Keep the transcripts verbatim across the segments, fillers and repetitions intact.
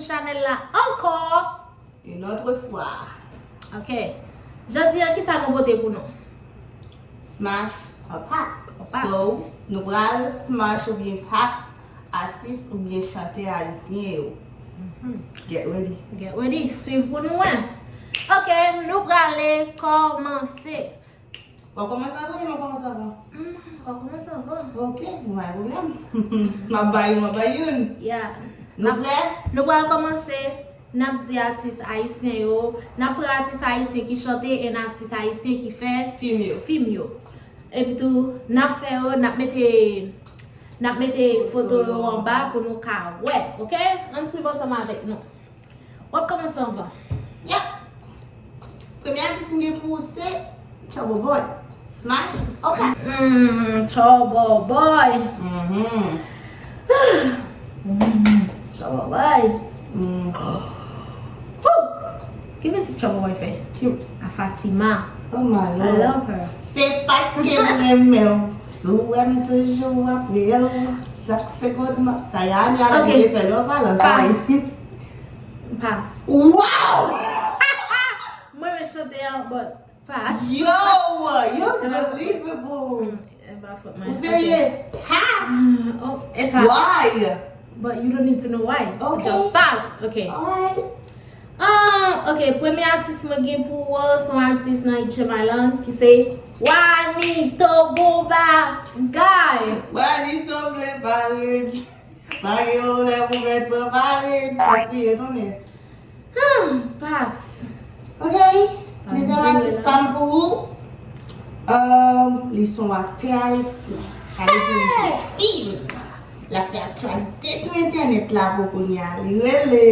chanèl la ankò. Une autre fois. Ok. Jodi a, kisa nou pote pou nou? Smash or pass. Pass. So, nou pral smash oubyen pass atis oubyen chantè ayisyen yo. Mhm. Get ready. Get ready. Swiv pou nou wè. Ok, nou prale kòmanse. W ap kòmanse anvan, men m ap kòmanse anvan. Mm, w ap kòmanse anvan. Ok, nou pa gen pwoblèm. M ap bay youn, m ap bay youn. Yeah. Nou prè? Nou pral kòmanse. N ap di atis ayisyen yo, n ap pran atis ayisyen ki chante and atis ayisyen ki fè fim yo. Fim yo. Epi tou, n ap fè yo, n ap mete, n ap mete foto yo anba pou nou ka wè, ok? Ann swiv ansanm avèk nou. W ap kòmanse anvan. Yep. Premye atis m gen pou ou se Trouble Boy. Smash or pass? Mm, Trouble Boy. Mhm. Mm, Trouble Boy. Mm. Woo! Ki mizik Trouble Boy fè? Ki? A Fatima. Oh my Lord. I love her. Se paske m renmen w. Si w wè m toujou ap rele w. Chak segonn m ap. Sa Yami a la ki te fè lè w pale ansanm. Pass. Pass. Wow! Mwen renmen chante an, but pass. Yo, you unbelievable. Mm, e pa fòt mwen. Ou serye? Ok. Pass. Mm, oh, e sa. Why? But you don't need to know why. Ok. Just pass. Ok. Alright. Ah, ok, premye atis mwen gen pou ou an, se yon atis nan H M Island ki se Wanito Bon Bagay. Wanito vle pale. Pa gen pwoblèm, ou mèt pran pale. Pass li ye, tounen. Ah, pass. Ok. Dezyèm atis pa m pou ou. Um, li se yon aktè ayisyen. Sa vle di li jwe fim. L ap fè aktyalite sou entènèt la pou kounye a. Li rele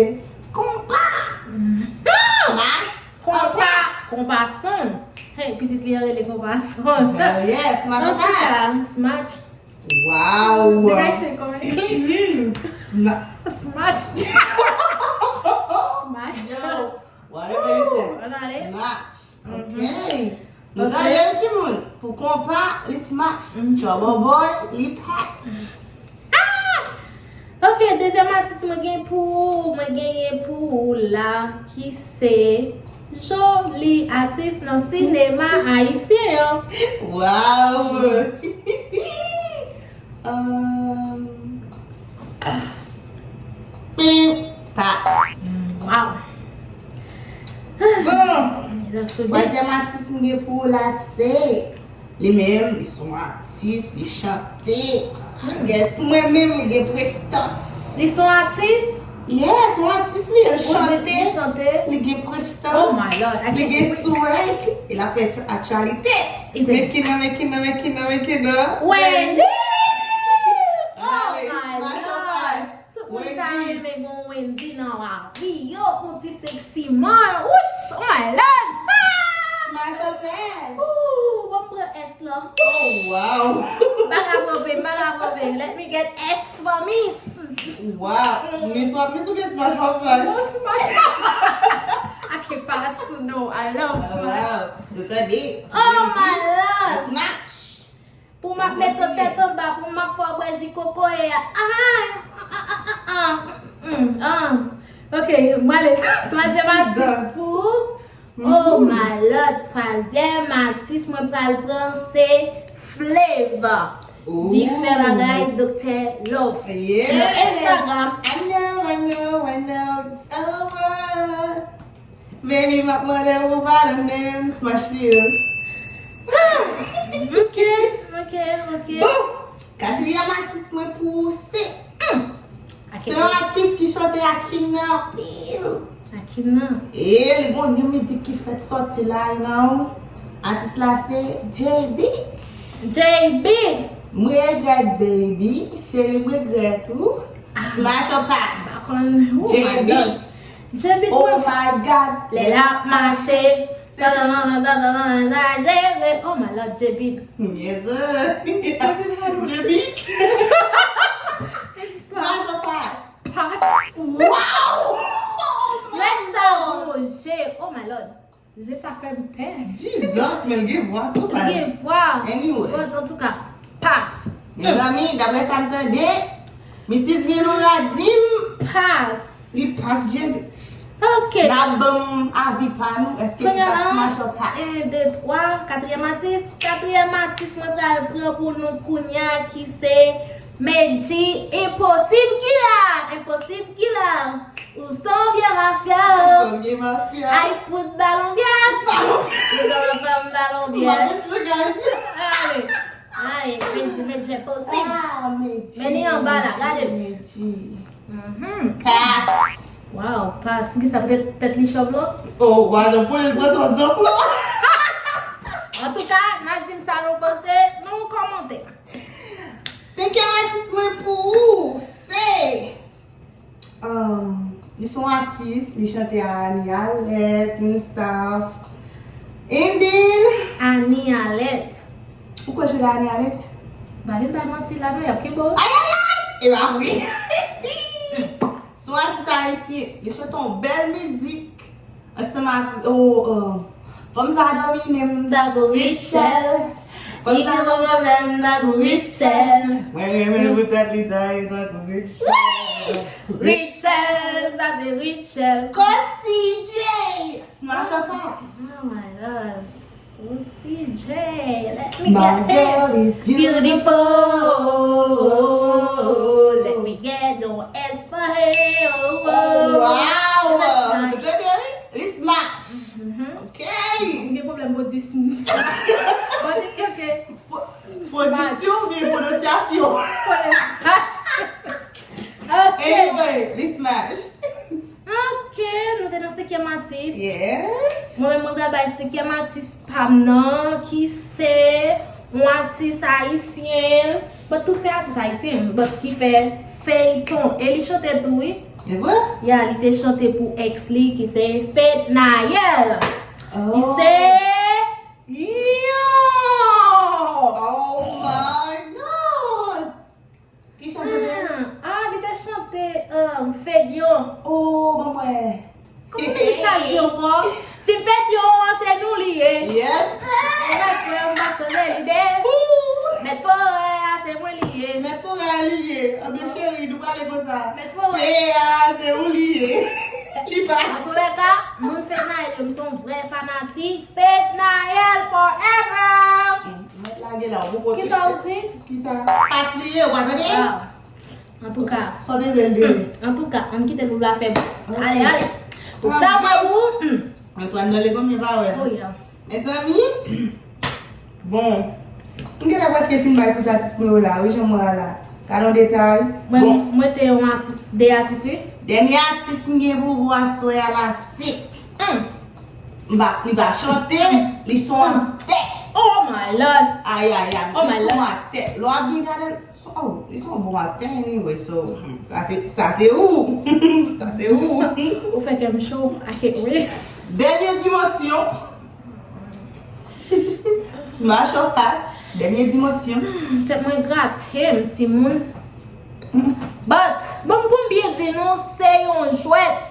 Konpa. Smash or pass. Konpa. Konpa Son. Hey, pitit li an rele Konpa Son. Hell yes, smash or pass. Antouka, smash. Wow! Did I say correct? Sma- Smash. Smash. Yo, whatever you say. Ann ale. Smash. Ok. Nou tande l, timoun. Pou Konpa, li smash. Trouble Boy, li pass. Ah! Ok, dezyèm atis mwen gen pou ou, mwen genyen pou ou la, ki se joli atis nan sinema ayisyen an. Wow! Um, pass. Wow. Bon, twazyèm atis m gen pou ou la se Li menm, li se yon atis, li chante. I guess, pou mwen menm, li gen prestans. Li se yon atis? Yes, yon atis li, li chante. Li gen prestans. Oh my Lord, I can't believe it. Li gen swag, e l ap fè aktyalite. Is it? Mekina, mekina, mekina, mekina. Wendy! Oh my Lord! Tout moun ta renmen gen yon Wendy nan lavi yo, yon ti sexy man. Wouch, oh my Lord! Smash or pass. Ooh, bon, m pran S la. Oh, wow. M pa ka kanpe, m pa ka kanpe. Let me get S for Miss. Wow. Miss, w ap Miss oubyen Smash or pass? Non, Smash. I can pass, no, I love Smash. Wow. Nou tande. Oh my Lord. Smash. Pou m ap met yon tèt anba, pou m ap fè w bwè ji kokoye a. Ah, ah, ah, ah, ah, mm, ah. Ok, m ale. Twazyèm atis pou ou. Oh my Lord, twazyèm atis mwen pral pran se Flava. Li fè bagay Doktè Love. Yeah. Nan Instagram. I know, I know, I know, it's over. Baby, m ap mande ou pa nan menm smash li yo. Ok, ok, ok. Bon, katriyèm atis mwen pou ou se, hmm, se yon atis ki chante ak King nan anpil. Ak King nan? E li gon yon mizik ki fèk sòti la, you know. Atis la se Jay Beatz. Jay Beatz. M regrèt, baby. Cheri, m regrèt ou. Smash or pass? M pa konn. Oh my God. Jay Beatz. Jay Beatz, oh my God. Lè l ap mache. Sa, sa, sa, sa, sa, sa, sa, sa, sa, oh my Lord, Jay Beatz. Yes, sir. Jay Beatz. Jay Beatz. Smash or pass? Pass. Wow! Oh my Lord. Lè sa gon je. Oh my Lord. Je sa fè m pè. Jesus, men l gen vwa tou, baz. Li gen vwa. Anyway. But, antouka, pass. Mezanmi, daprè sa m tande, Missis Milou la di m pass. Li pas Djevits. Ok. N ap ban m avi pa nou, èske li pa smash or pass? Kounye a la, en, de, twa, katriyèm atis. Katriyèm atis mwen pral pran pou nou kounye a ki se Medjy Enposib ki la. Enposib ki la. Ou se yon vye mafya. Ou se yon vye mafya. Ay fout balon byen. Balon byen. Ou se yon fanm balon byen. Mwen mèt chagay. Ay. Ay, Medjy, Medjy Enposib. Ah, Medjy. Men li anba la, gade l. Medjy. Mhm. Pass. Wow, pass. Poukisa? Poutèt tèt li chòv lan? Oh, wa jan pou li pran twa zanp lan. Antouka, n a di m sa nou panse, nou kòmante. Senkyèm atis mwen pou ou se, um, li se yon atis, li chante a Annie Alette, and stuff. And then, Annie Alette. Ou kwè chante a Annie Alette? Ba vin bay manti la non, y ap kenbe w. Ay, ay, ay! E pa vre. Se yon atis ayisyen. Li chante yon bèl mizik. Ansanm ak, oh, oh. Fanm sa domine m, Dago Rutshelle. Fanm sa domine m, Dago Rutshelle. Mwen renmen poutèt li taye tankou Rutshelle. Rutshelle, sa se Rutshelle. Costi J, smash or pass. Oh my lord. Costi J, let me get her. My girl is beautiful. Let me get no S for her. Oh, oh. Wow. Li smash. Li smash. Mhm. Ok. M gen pwoblèm pou di smash. But it's ok. Pwodiksyon oubyen pwononsyasyon? Pwononsyasyon. Ok. Anyway, li smash. Ok, nou te nan senkyèm atis. Yes. Mwen menm, mwen pral bay senkyèm atis pa m nan, ki se yon atis ayisyen. But tout se atis ayisyen, but ki fè feyton. E li chante tou, wi. E vre? Ya, li te chante pou ex li, ki se Fednaelle. Li se Yo! Oh my God! Ki chante de? Ah, ah, li te chante, um, Fedyo. Oh, ban mwen. Kòman mizik sa di ankò? Si Fedyo an se nou li ye. Yes. Mèt frè m pa chanje lide. Ooh. Mèt forè a se mwen li ye. Mèt forè a li ye. Anben cheri, nou pale konsa. Mèt forè. Peye a se ou li ye. Li pa. Antoulèka, moun Fednaelle yo, m se yon vrè fanatik. Fednaelle forever! Mwen lage la, ou poko. Kisa ou di? Kisa? Pas li ye, ou pa tande? Ah. Antouka. Sa w te vle l te ye. Antouka, ann kite nou la fè bon. Ok. Ale, ale. Pou sa, mwen pou ou. Hmm. Mwen pran nan le bon, men pa wè. Oh, yeah. Mezanmi, bon, m genlè prèske fin bay tout atis mwen yo la, wi, jan mwen a la. Gade yon detay. Mwen, bon. Mwen te yon atis, de atis, wi. Dènye atis m gen pou ou aswè a la, se, hmm, m pa, li pa chante, li se yon aktè. Oh my Lord. Ay, ay, ay, li se yon aktè. Lè w ap byen gade l, so, oh, li se yon bon aktè anyway, so, hmm, sa se, sa se ou. Sa se ou. Ou fè kè m cho, I can't wait. Dènye dimansyon. Smash or pass, dènye dimansyon. Hmm, tèt mwen grate m, timoun. Hmm. But, bon, pou m byen di nou, se yon jwèt,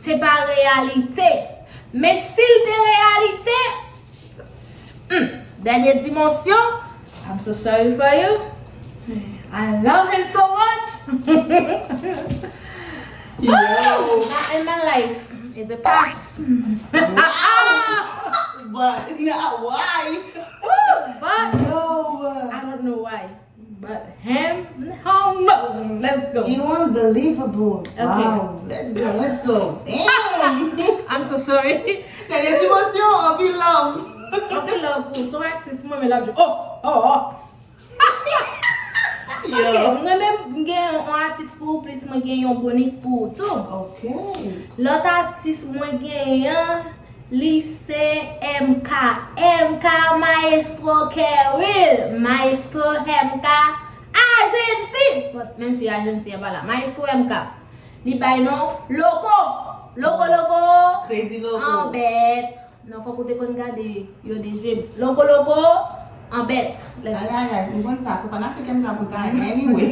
se pa reyalite. Men si l te reyalite, hmm, dènye dimansyon, I'm so sorry for you. I love him so much. Yo. Oh, not in my life. It's a pass. Wow. But not why. Ooh, but yo, I don't know why. But him, oh no, let's go. You unbelievable. Okay. Wow, let's go, let's go. Damn. I'm so sorry. Tèt dimansyon, anpil love. Anpil love pou son atis mwen, men love you. Oh, oh, oh. Yo. Ok, mwen menm, m gen yon atis pou ou, plis mwen gen yon bonis pou ou tou. Ok. Lòt atis mwen genyen an, li se M K. M K Maestro Kerwil. Maestro M K Agency. Bon, menm si Agency an pa la. Maestro M K. Li bay non Loko. Loko, Loko. Crazy Loko. Anbèt. Non, fòk ou te konn gade yo de je m. Loko, Loko, anbèt. Let's go. Ay, ay, ay, m konn sa, se fanatik M K pou ta, anyway.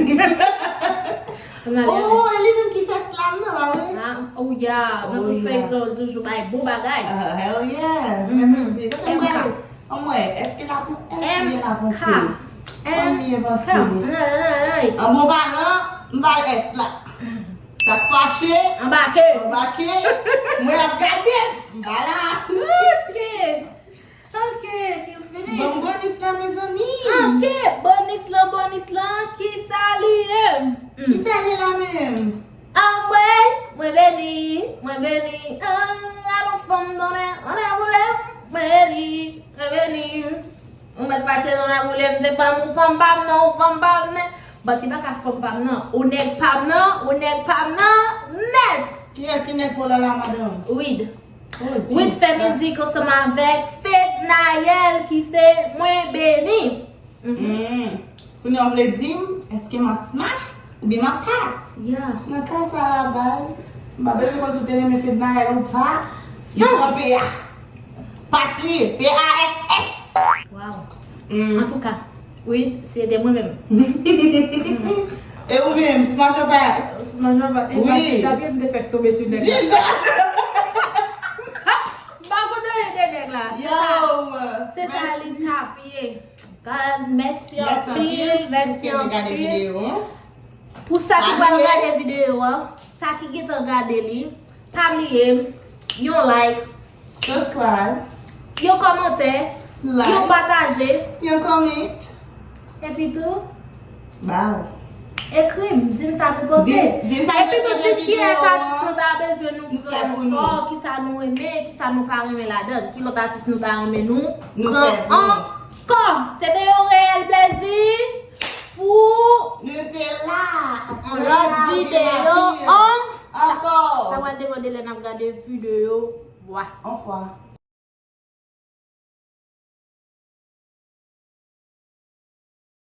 Oh, e li menm ki fè slam nan, pa vre? Ah, oh, yeah, nan tout feyton, l toujou bay bon bagay. Ah, hell yeah. Mhm. Mèsi. Kote m prale? Anmwey, èske l ap, èske l ap antre? Ann byen panse. Ay, ay, ay. An bon palan, m pral S la. Sa k fache, anbake. Anbake. Mwen ap gade. M pa la. Ok. Ok, ki fini. Bon, bonis la, mezanmi. Ok, bonis lan, bonis lan, ki sa li ye? Hmm. Ki sa li la menm? Anmwey, mwen beni, mwen beni. Ah, alon fanm donnen, anlè boule m, mwen beni, mwen beni. Ou mèt fache nan laboule m, se pa m, ou fanm pa m nan, ou fanm pa m nan. But li pa ka fanm pa m nan, ou nèg pa m nan, ou nèg pa m nan, nèt. Kiyès ki nèg pou la la, madanm? Wid. Oh, Wid fè Jesus. Mizik ansanm avèk Fednaelle ki se Mwen Beni. Mhm. Kounye a w vle di m, èske m a smash oubyen m a pass? Yeah. Nan ka sa la baz, m pa bezwen konn si w te renmen Fednaelle ou pa, yo pran P A. Pass li, P A S S. Wow. Mm. Antouka, wi, se te mwen menm. E ou menm, smash ou pass? Smash ou pass? E wi. Pass li t ap ye, m te fèk tonbe sou nèg la. Jesus! M pa konn anyen de nèg la. Yo! Se sa li t ap ye. Guys, mèsi anpil, mèsi anpil. Pou sa ki pral gade videyo an, sa ki gentan gade li, pa bliye yon like, subscribe, yon kòmantè, yon pataje, yon comment. Epi tou, ba. Ekri m, di m sa nou panse. Di m sa nou panse de videyo an. Epi tou, di m kiyès atis nou ta bezwen nou pran ankò, kisa nou renmen, kisa nou pa renmen ladan, ki lòt atis nou ta renmen nou pran ankò. Se te yon reyèl plezi pou nou te la. Yon lòt videyo ankò. Sa pral depann de lè n ap gade videyo. Bwa. Anfwa.